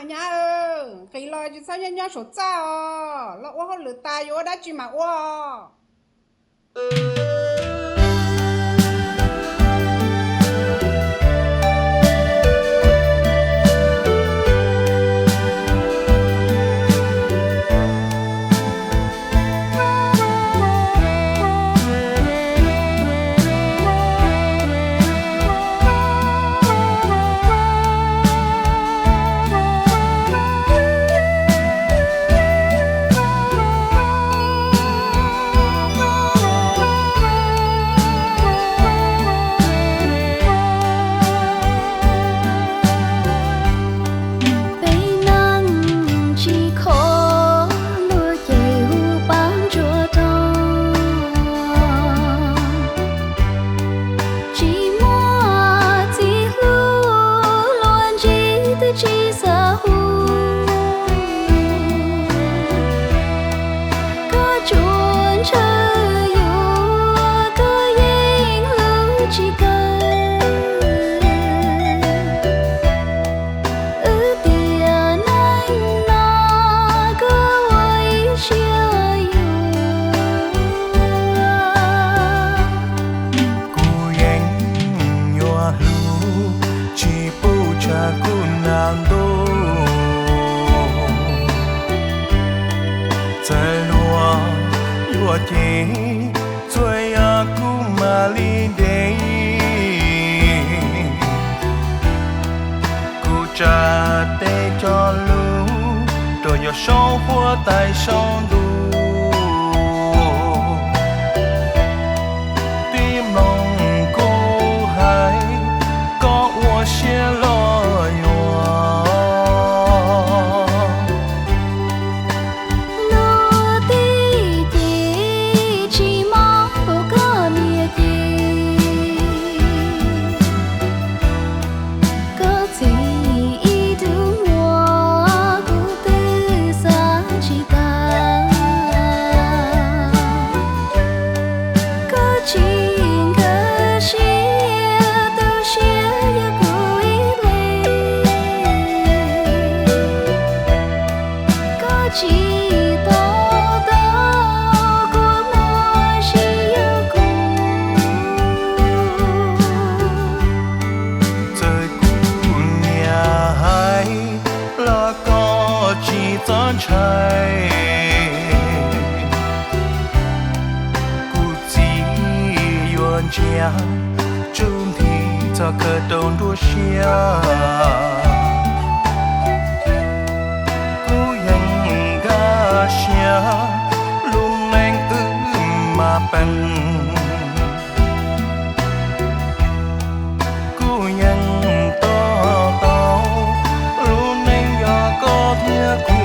Nyab, nqis los tsis txhob nyob nyob saum txaj os, los ua hauj lwm tas yuav ua dab tsi mas ua. Peb neeg tsis khov luag ces hu pab ntsuag rau. Tsis muaj txiv hlub luag ntsib twb tsis xav hu. Koj tsuas ntshaw yuav koj yeej hlub tsis kawg. Wb tiam neej no koj ua ib siab yuav. Kuv yeej yuav hlub tsis pub tshav kub nag ntuj. Txawm luag yuam ces txhua yam kuv mam li ntes. Kuv tsa tes cog lus rau yog saum huab tais saum ntuj. Tib mloog kuv hais, koj ua siab los yuav. Luag tij ces tsis mob npaum koj niam ces. Koj txiv ib tug muam kuv twb xav tsis tag. Koj tsis nkag siab tu siab yog kuv ib leeg. Koj tsis tau tau kua muag sib yuav kuv. Txawm kuv niam hais los koj tsis txhob ntshai. Kuv txiv yuav ntsia tsuj nthi txog kawg rau nruab siab. Kuv yeej nkag siab lub neej wb mas peem. Kuv yeej to taub lub neej yog koj thiab kuv.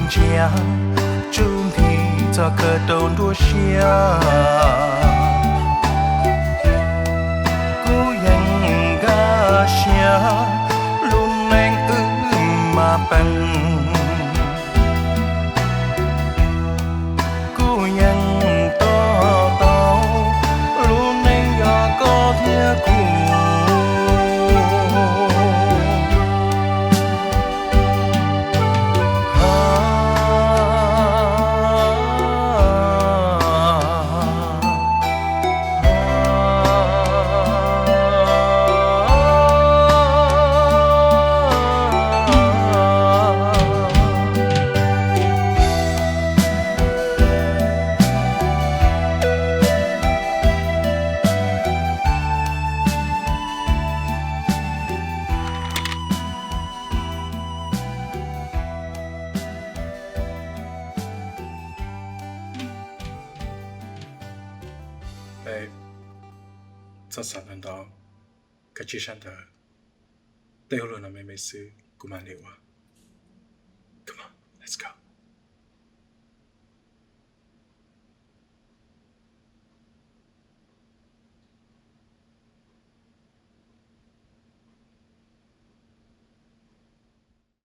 Tsiaj tsuj nthi txog kawg rau nruab siab, kuv yeej nkag siab lub neej wb mas peem. Kuv yeej to taub lub neej yog koj thiab kuv. Txhob xav ntau ntau, kav tsij sab ntawd, tej hauj lwm no me me xwb kuv mam li ua. Come on, let's go.